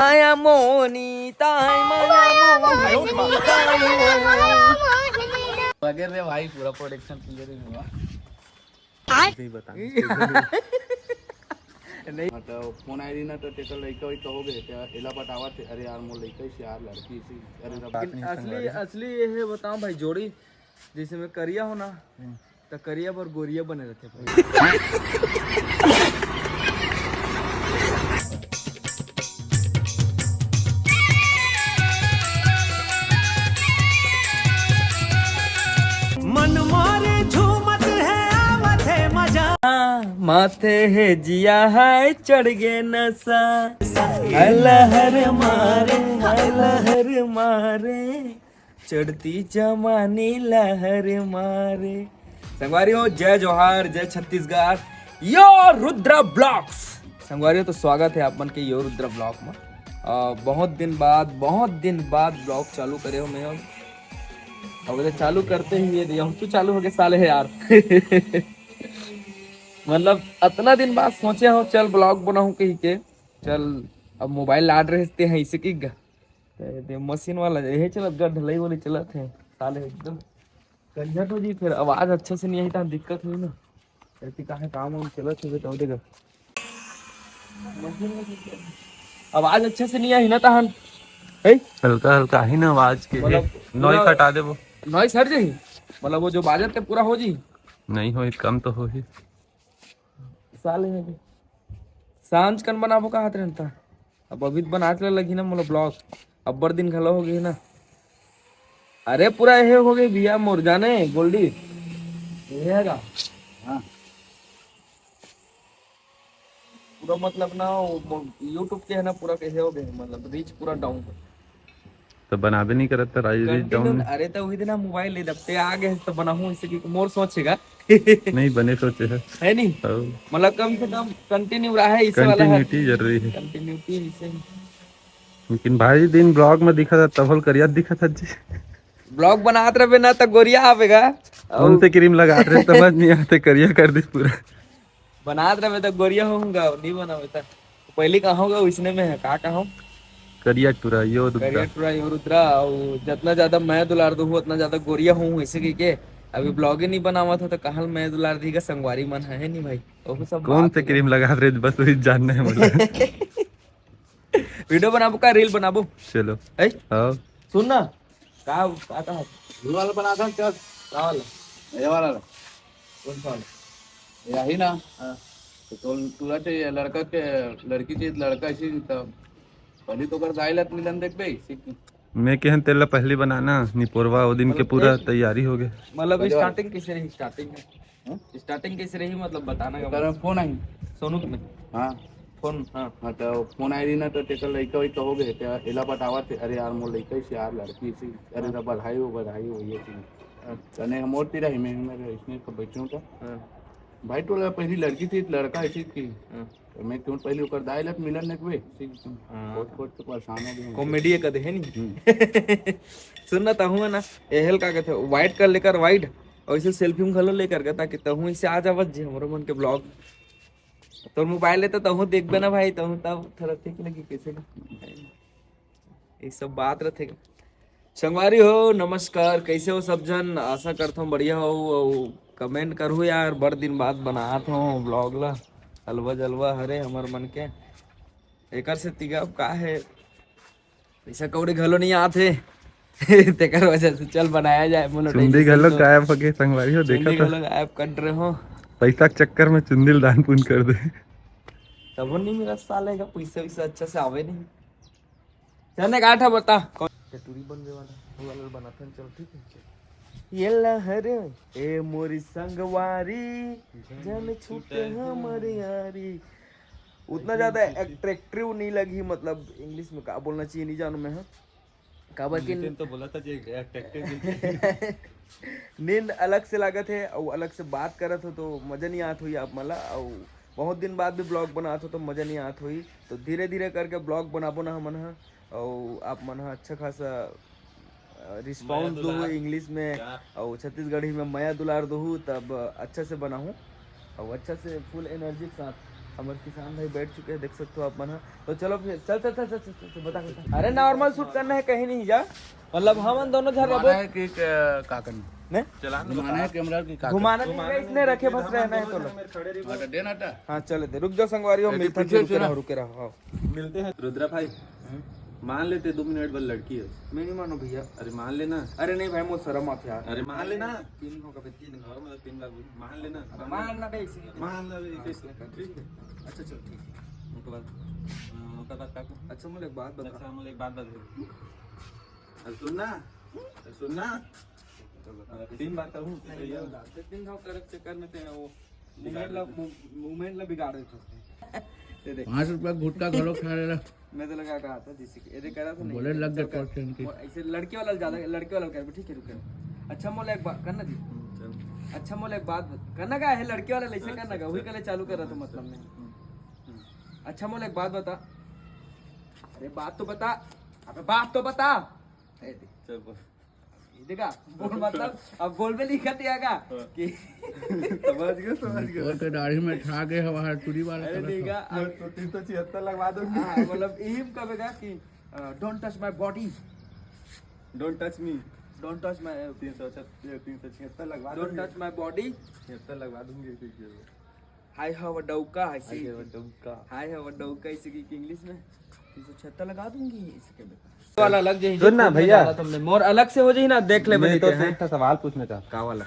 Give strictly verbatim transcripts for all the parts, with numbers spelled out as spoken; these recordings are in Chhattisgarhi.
माया मोहनी, ताई माया मोहनी, ताई मोहनी। बगैर रे भाई, पूरा प्रोडक्शन क्लियर ही हुआ। सही बता। नहीं। हाँ, तो फोन आए रही ना, तो तेकर लइका वइका हो गए, तो एला पटावत हे। अरे यार, मोर लइका से यार, लड़की से, अरे रब। लेकिन असली, असली ये है, बताओ भाई, जोड़ी जैसे मैं करिया हो ना, हम्म। तो करिया बर गोरिया बने रहते भाई। मन मारे झूमत है, आवत है मजा। माथे है जिया है, चढ़ गे नशा। हाय लहर मारे, हाय लहर मारे, चढ़ती जवानी लहर मारे। संगवारी हो, जय जोहार, जय छत्तीसगढ़, यो रुद्रा ब्लॉग्स। संगवारी हो, तो स्वागत है आप मन के यो रुद्रा ब्लॉग में। अ, बहुत दिन बाद, बहुत दिन बाद ब्लॉग चालू करे हो मैं। अब अगर चालू करते ही ये यूट्यूब चालू हो गए साले यार। मतलब अतना दिन बाद सोचे हो चल ब्लॉग बनाऊं कही के, चल अब मोबाइल लाड रहे हैं इसे की ग-, ते, ते मशीन वाला यही चलत ग, ढलाई वाली चलत है साले एकदम। कंझट हो जी, फिर आवाज अच्छा से नहीं आई, तहाँ दिक्कत हुई ना। ऐसी कहाँ काम वाम चलत हुई तो देगा। आवाज अच्छा से नहीं आई ना तहन, है? हल्का हल्का ही ना आवाज के, मतलब, नॉइस पूरा हटा देबो। नॉइस हट जाही, मतलब वो जो बाजत है पूरा हो जी। नहीं हो, कम तो हो ही। साले है के। सांझ कन बनाबो का हाथ रहता। अब अभी तो बनात ले लगी ना मोला ब्लॉग। अब्बड़ दिन घलो हो गई ना। अरे पूरा ये हो गई भैया मोर जाने गोल्डी। ये है का? हाँ। पूरा मतलब ना वो मो-, YouTube के है ना पूरा कहे हो गए मतलब रीच पूरा डाउन। तो बनाबे नहीं करत त राजू जी कंटिन्यू। डाउन। अरे तो वही दिन मोबाइल ले दबते आ गए तो बनाहूँ इसे कि मोर सोचेगा। नहीं बने सोचे है। है नहीं? हाँ। मतलब कम से कम कंटिन्यू रहा है इसे वाला है। कंटिन्यूटी जरूरी है। कंटिन्यूटी इसे। लेकिन भाई दिन ब्लॉग में दिखा था तभल करिया दिखा था जी। ब्लॉग बनात रहे ना तो गोरिया आवेगा। कौन से क्रीम लगात रहे समझ नहीं आते, करिया कर दी पूरा। बनात रहे तो गोरिया होऊंगा, नहीं बनावे तो पहले कहोगे उसने में है, का कहो? करिया टुरा यो रुद्रा। करिया टुरा यो रुद्रा, और जितना ज्यादा मैं दुलार दूँ उतना ज्यादा गोरिया हूँ, ऐसे कह के अभी ब्लॉग ही नहीं बनावा था तो कहाँ मैं दुलार दी का संगवारी मन है, है नहीं भाई? वो सब कौन बात से है। क्रीम लगा रहे बस वही जानना है मुझे। वीडियो बनाबो का रील बनाबो? चलो। है? हाँ। सुन ना, का, का कहा? ये वाला बना था क्या? का वाला? ये वाला ला। कौन सा वाला? यही ना। हाँ। तो तुम तुरंत ये लड़का के, लड़की चाहिए, लड़का इसी तब पहले तो कर दाई लत मिलन देख बे, सीख। मैं कहन तेला पहली बनाना निपोरवा, वो दिन के मतलब पूरा एक तैयारी हो गए। मतलब बजवा। स्टार्टिंग कैसे रही? स्टार्टिंग में? हाँ? स्टार्टिंग कैसे रही? मतलब बताना का ओकर मतलब? फोन आई। सोनू के में? हाँ। फोन, हाँ। हाँ, तो फोन आई रही ना, तो तेकर लइका वइका हो गए, तो एला बतावत हे, "अरे यार, मोर लइका से यार, लड़की से, अरे हाँ। तो बधाई हो, बधाई हो," ये चीज। हाँ। तने हम और तेरा ही, मैं, मैं इसने तो बैठे हूँ तो। हाँ। भाई, टोला पहली लड़की थी, लड़का ऐसी थी। हाँ। तो मैं क्यों पहले ओकर दाई लत मिलन ने कबे, ठीक है। हाँ। बहुत, बहुत तो परेशान हो गए। कॉमेडी एक आधे है नहीं। हम्म। सुन ना, तहु है ना, एहल का कहते हैं, वाइड कर लेकर वाइड, और इसे सेल्फी में घलो लेकर के, ताकि तहु इसे आ जावत जे हमरो मन के ब्लॉग। तोर मोबाइल है तो तहु देखबे ना भाई, तहु तब थोड़ा ठीक लगी कैसे का। ये सब बात रहते। संगवारी हो, नमस्कार, कैसे हो सब जन? आशा करता हूँ बढ़िया हो, अउ कमेंट करू यार, बड़ दिन बाद बनात हो ब्लॉग ला। अलवा जलवा हरे हमर मन के, एकर से तिगब का है, पैसा कौड़ी घलो नहीं आत हे। तेकर वजह से चल बनाया जाए, मोनेटाइजेशन चुंदी घलो तो गायब हो गए संगवारी हो, देखा चुंदी तो। घलो गायब कर रहे हो। पैसा के चक्कर में चुंदी ल दान पुण्य कर दे। तब नहीं मेरा साले का पैसा वैसा अच्छा से आवे नहीं। चल ने काठा बता। कौन? चटुरी बनवे वाला, वो वाला बनाथन, चल ठीक है, चल। ये लहर, ए मोरी संगवारी, जन छूटे हमर यारी। उतना ज्यादा अट्रैक्टिव नहीं लगी, मतलब इंग्लिश में का बोलना चाहिए, नहीं जानू मैं, हाँ। काबर कि नितिन तो बोला था जे अट्रैक्टिव नहीं। नींद अलग से लागत है और अलग से बात करत हो तो मजा नहीं आत हुई आप मला, और बहुत दिन बाद भी ब्लॉग बनात हो तो मजा नहीं आत हुई। तो धीरे धीरे करके ब्लॉग बनाबो ना हमन ह, और आप मन ह अच्छा खासा रिस्पॉन्स दो इंग्लिश में, और छत्तीसगढ़ी में मया दुलार दो, तब अच्छा से बनाहूँ और अच्छा से फुल एनर्जी के साथ। हमर किसान भाई बैठ चुके हैं, देख सकते हो आप मन ह। तो चलो फिर, चल, चल, चल, चल, चल, चल, बता, बता। अरे, नॉर्मल शूट करना है, कहीं नहीं जा। मतलब, हमन दोनों झन घुमाना रहो। है कि क-, का करना? नहीं? चलाना घुमाना है कैमरा की का घुमाना करना? नहीं है, इसने रखे बस रहना है तो लो। हाँ, तो दे ना टा। हाँ, चले दे, रुक जाओ संगवारी हो, ए, मिलता पीछे रुके रहो, रुके रहो, हाँ। मिलते हैं। रुद्रा भाई, मान लेते दो मिनट बाद लड़की है। मैं नहीं मानो भैया। अरे मान लेना। अरे नहीं भाई, मोर शर्म आत यार। अरे मान लेना। तीन हो कभी तीन हो। और मतलब तीन बार बोल, मान लेना। मान ना बे, इसे। मान ला बे, इसे। ठीक है। अच्छा, चल, ठीक है। ओकर बाद, अ, ओकर बाद का को? अच्छा, मोला एक बात बता। अच्छा, मोला एक बात बता। अरे सुन ना, अरे सुन ना। तीन बार कहूँ, नहीं, भैया। नहीं, नहीं, तीन बार करे के चक्कर में ते वो मूवमेंट ला, मूवमेंट ला बिगाड़ देते हैं। ये देख। पाँच रुपया गुटखा घलो खा लेला। मैं तो लगा कहा था जिसे कि, ये देख, करा था नहीं। बोले लग गए चल कर। कॉल की। वो ऐसे लड़के वाला ज्यादा, लड़के वाला कर, ठीक है, रुक। अच्छा, मोला एक बात करना जी। हम्म, चल। अच्छा, मोला एक बात बत-, करना का है, लड़के वाला ऐसे अच्छा, करना का, वही अच्छा। कले चालू कर रहा था, हाँ, मतलब चल। नहीं। हम्म। अच्छा, मोला एक बात बता। अरे, बात तो बता। अबे, बात तो बता। ए, देख। चल, बोल। ये देखा, बोल मतलब, अब बोल में लिखा दिया का हाँ। कि समझ गए, समझ गए। और के दाढ़ी में ठा गए हवा, टूरी वाला अरे कलर देखा, का। अब तो तीन सौ छिहत्तर लगवा दूंगी। हाँ, मतलब, यही कहेगा कि, अ, "Don't touch my body." Don't touch me। Don't touch my तीन सौ छत-, ये तीन सौ छिहत्तर लगवा don't दूंगी। Touch my body। छिहत्तर लगवा दूंगी, ठीक है। हाय हवा डौका, ऐसे हाय ही हवा डौका। हाय हवा डौका, ऐसे कि, कि इंग्लिश में तीन सौ छिहत्तर लगा दूंगी, ऐसे के बेटा। वाला अलग जे सुन ना, हिसाब में भैया। डाला तुमने। मोर अलग से हो जाही ना, देख ले मैं बनी तो ते से हैं। एक ठा सवाल पूछना चाहता। का वाला?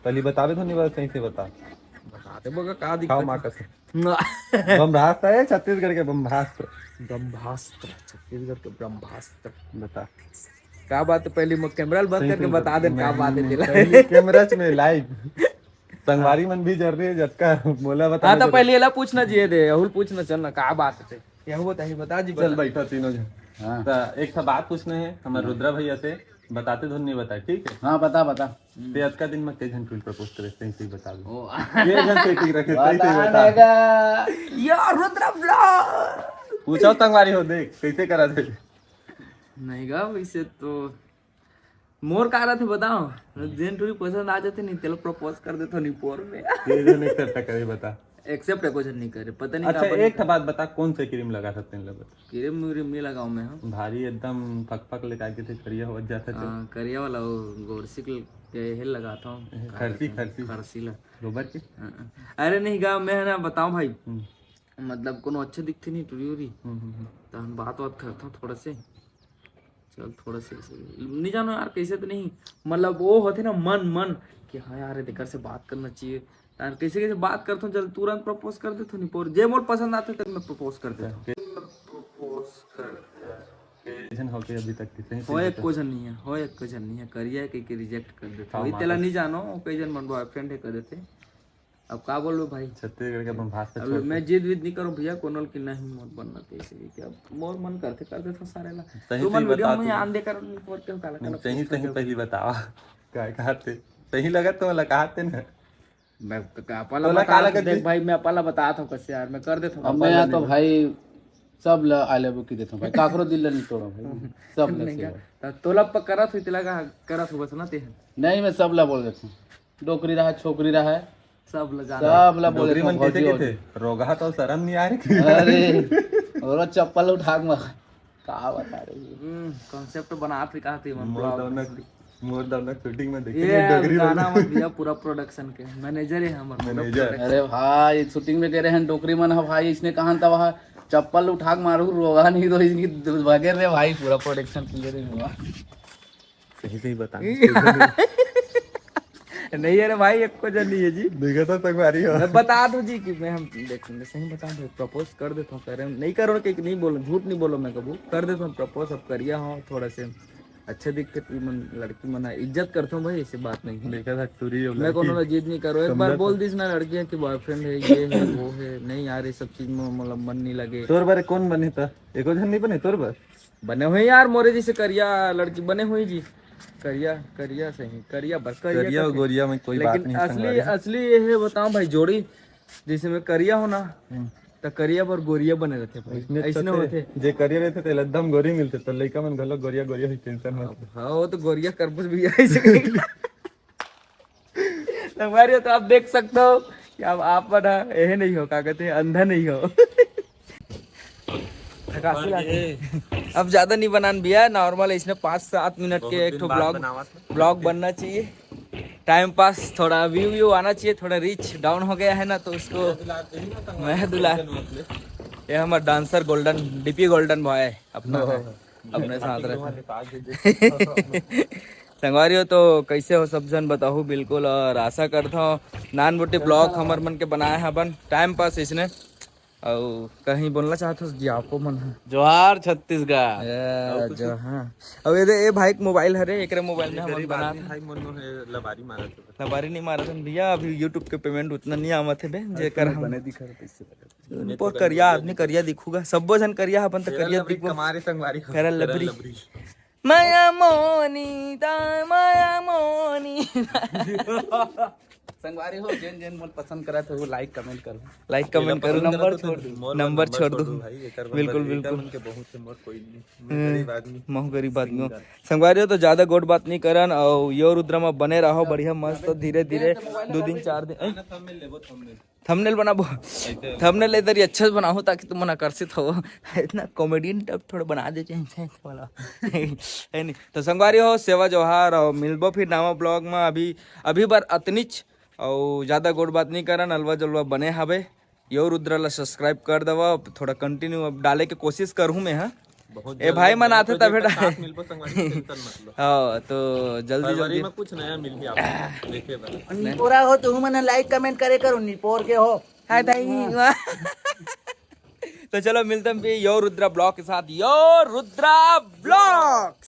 पहले बतावे तो नहीं, बस सही से बता। बता दे बगा, का खाओ दिक्कत माँ है? कसम। ना। ब्रह्मास्त्र है, छत्तीसगढ़ के ब्रह्मास्त्र। ब्रह्मास्त्र, छत्तीसगढ़ के ब्रह्मास्त्र। बता। का बात है, पहले मैं कैमरा बंद सही करके से बता दे, का मैं बात है, तेला? पहले कैमरा में लाइव। संगवारी मन भी जर रहे, जतका मोला बता हाँ, तो दे। पहले एला पूछना चाहिए दे, राहुल पूछना चल ना, का बात है? यहू बताही, बता जी, चल बता। बैठा तीनों जन। हाँ। तो एक ठा बात पूछना है हमारे हाँ। रुद्रा भैया से, बताते धुन नहीं बताए, ठीक है? हाँ, बता, बता। ते अतका दिन में कई झन टूरी प्रपोज करे, सही सही बता दो। ओ। के झन सेटिंग रखे, सही सही बता बता। देगा। यार, रुद्रा ब्लॉग। पूछो संगवारी हो, देख, कैसे करा थे? नहीं गा, वैसे तो मोर का रथे बताओ, जेन टूरी पसंद आ जाथे नहीं, तेला प्रपोज कर देथो नहीं पोर में। के झन एक्सेप्ट करे बता। एक्सेप्ट एको झन नहीं करे, पता नहीं अच्छा, काबर नहीं एक ठा करे। बात बता, कौन से क्रीम लगा सकते हैं, बता। क्रीम व्रीम नहीं लगाऊं मैं, हाँ। भारी एकदम फक फक लेके आके थे, करिया हो जाता थे। हाँ, करिया वाला वो गोरसिक के हे लगाता हूँ। खरसी, खरसी। खरसी ला। गोबर के? हाँ, हाँ। अरे नहीं गा, मैं है ना बताऊं भाई, हम्म। मतलब कोनो अच्छा दिखते नहीं टूरी उरी, हम्म, हम्म, हम्म। तो हम बात बात करता हूँ थोड़ा से। चल, थोड़ा से, से नहीं जानो यार, कैसे तो नहीं, मतलब, वो होथे ना मन, मन कि हाँ यार, एकर से बात करना चाहिए यार, कैसे, कैसे बात करथो, चल, तुरंत प्रपोज कर देथो नहीं, पर जे मोर पसंद आथे, तब मैं प्रपोज कर देथो। प्रपोज कर देथो। के झन होके अभी तक किसे नहीं होय, पूछा? एको झन नहीं है, होय, एको झन नहीं है, करिया के, के रिजेक्ट कर देथो। हाँ, वही माँ तेला कसम। नहीं जानो, वो कई झन मन बॉयफ्रेंड है कर देथे। अब का बोलूं भाई? छत्तीसगढ़ के ब्रह्मास्त्र अब छोड़ मैं के। जिद विद नहीं करूं भैया, कोनो ल कि नहीं मोर बनना कैसे भी क्या, मोर मन करथे, कर देथो सारे ला। सही तुमन सही वीडियो बता में तू। आन दे कर नहीं, और क्यों काला नहीं, काला सही पूछता सही जब? पहली बतावा। काय कहते? सही लगत तो वाला कहते ना। मैं क-, क-, अपन ला तोला बता काला तो कर देख दी? भाई, मैं अपन ला बतात हूं कसे यार, मैं कर देथो। अब मैं यहाँ तो भाई सब ला I love you की देथो भाई, काकरो दिल ला नहीं तोड़ो भाई, सब ला नहीं सेवा। का, त तोला प-, करत हुई, तेला का करत हो बस ना ते। नहीं, मैं सब ला बोल देथो। डोकरी रहा, छोकरी रहा, सब ला जाना। सब ला बोले डोकरी तो मन कैसे भौजी कहते? होगी। रोगहा तो शर्म नहीं आ रही। अरे, और चप्पल उठा के मार। का बता रही है? हम्म, कॉन्सेप्ट बनात हुई कहा थी मन मोर ब्लॉग दौलत, में। मोर दौलत शूटिंग में देखे ये डोकरी गाना मन। मत भैया, पूरा प्रोडक्शन के मैनेजर है हमर, पूरा मैनेजर। प्रोडक्शन। अरे भाई, शूटिंग में गए रहे हैं डोकरी मन, हाँ भाई, इसने कहा था वहाँ चप्पल उठा के मारू, रोगहा नहीं तो इसकी भागे रे भाई, पूरा प्रोडक्शन क्लियर है हुआ। सही सही बता। नहीं, अरे भाई, एको जन नहीं है जी। देखा था संगवारी हो। मैं बता दूं जी कि मैं, हम देख, मैं सही बता दूं, प्रपोज कर देता हूँ, करे नहीं करो कि नहीं बोलो, झूठ नहीं बोलो, मैं कबू कर देता हूँ प्रपोज। अब करिया हो थोड़ा से अच्छा दिखते, तुम मन, लड़की मन इज्जत करता हूँ भाई, ऐसी बात नहीं है। देखा था टूरी हो मैं लड़की। कोनो ला जिद नहीं करो, एक बार समझा बोल था। दीस ना लड़की है कि बॉयफ्रेंड है, ये है, वो है, नहीं यार, ये सब चीज में मतलब मन नहीं लगे। तोर बारे कौन बने था? एको जन नहीं बने तोर बार? बने हुए यार, मोरे जैसे करिया लड़की बने हुई जी। करिया, करिया सही, करिया बस, करिया करिया और करके। गोरिया में कोई बात लेकिन नहीं, असली, संगवारी। असली ये है, बताओ भाई, जोड़ी जैसे मैं करिया हो ना, हम्म। तो करिया पर गोरिया बने रहते भाई। इसने ऐसने तो होते। जे करिया रहते, तेला एकदम गोरी मिलते, तो लइका मन घलो गोरिया, गोरिया ही टेंशन मत। हाँ, वो तो गोरिया करबूज भी ऐसे कहीं। संगवारी हो, तो आप देख सकते हो क्या आप मन ह एहे नहीं हो, का कहते हैं, अंधा नहीं हो। थकासी लागे। अब ज्यादा नहीं बनान भैया, नॉर्मल इसने पाँच सात मिनट के एक ठो ब्लॉग, ब्लॉग बनना चाहिए। टाइम पास, थोड़ा व्यू व्यू आना चाहिए। थोड़ा रीच डाउन हो गया है ना, तो उसको मैं दुला। ये हमारा डांसर गोल्डन, डीपी गोल्डन बॉय अपना है, अपने साथ रहता। संगवारी हो तो कैसे हो सब जन, बताहू बिल्कुल। और आशा करता हूँ नान मोटी ब्लॉग हमर मन के बनाए हबन टाइम पास इसने। और कहीं बोलना चाहत हो जी आपको मन है? जोहार छत्तीसगढ़। ए, जो हाँ। अब ये दे, ए भाई के मोबाइल हरे, एकरे मोबाइल में हमन बनात हन। भाई मन है लबारी मारत है। लबारी नहीं मारत हन भैया, अभी YouTube के पेमेंट उतना नहीं आवत है बे, जेकर हम बने दिखा रहे, इससे लगा। उन पर करिया आदमी करिया दिखूगा, सब्बो झन करिया अपन तो करिया दिखबो। कमारे संगवारी हो। Fair lovely. माया मोनी ता, माया मोनी। संगवारी हो, जेन जेन मोर पसंद करत हो, वो लाइक कमेंट करो। लाइक कमेंट करो, नंबर छोड़ दो, नंबर छोड़ दो भाई। बिल्कुल बिल्कुल। के बहुत से मोर कोई नहीं, मैं गरीब आदमी। महू गरीब आदमी हो। संगवारी हो तो ज्यादा गोट बात नहीं करन, और यो रुद्र में बने रहो बढ़िया मस्त, धीरे धीरे दो दिन चार दिन। थंबनेल बनाबो। थंबनेल इधर ही अच्छा से बनाहूँ ताकि तुम मन आकर्षित हो। इतना कॉमेडियन टाइप थोड़ा बना दे चाहिए वाला। है नहीं तो संगवारी हो, सेवा जोहार और मिलबो फिर नवा ब्लॉग में। अभी अभी बार अतनीच और ज्यादा गोट बात नहीं करन, अलवा जलवा बने हवे। यो रुद्रा ला सब्सक्राइब कर दवा, थोड़ा कंटिन्यू अब डाले के कोशिश करहूँ मैं। हाँ, ए भाई मन आथे तबे डाले। हाँ तो जल्दी जल्दी में कुछ नया मिल गया आपको देखे बता। निपोरा हो तो मन लाइक कमेंट करे करो, निपोर के हो। हाय ताई। तो चलो मिलते हैं फिर यो रुद्रा ब्लॉग के साथ। यो रुद्रा ब्लॉग।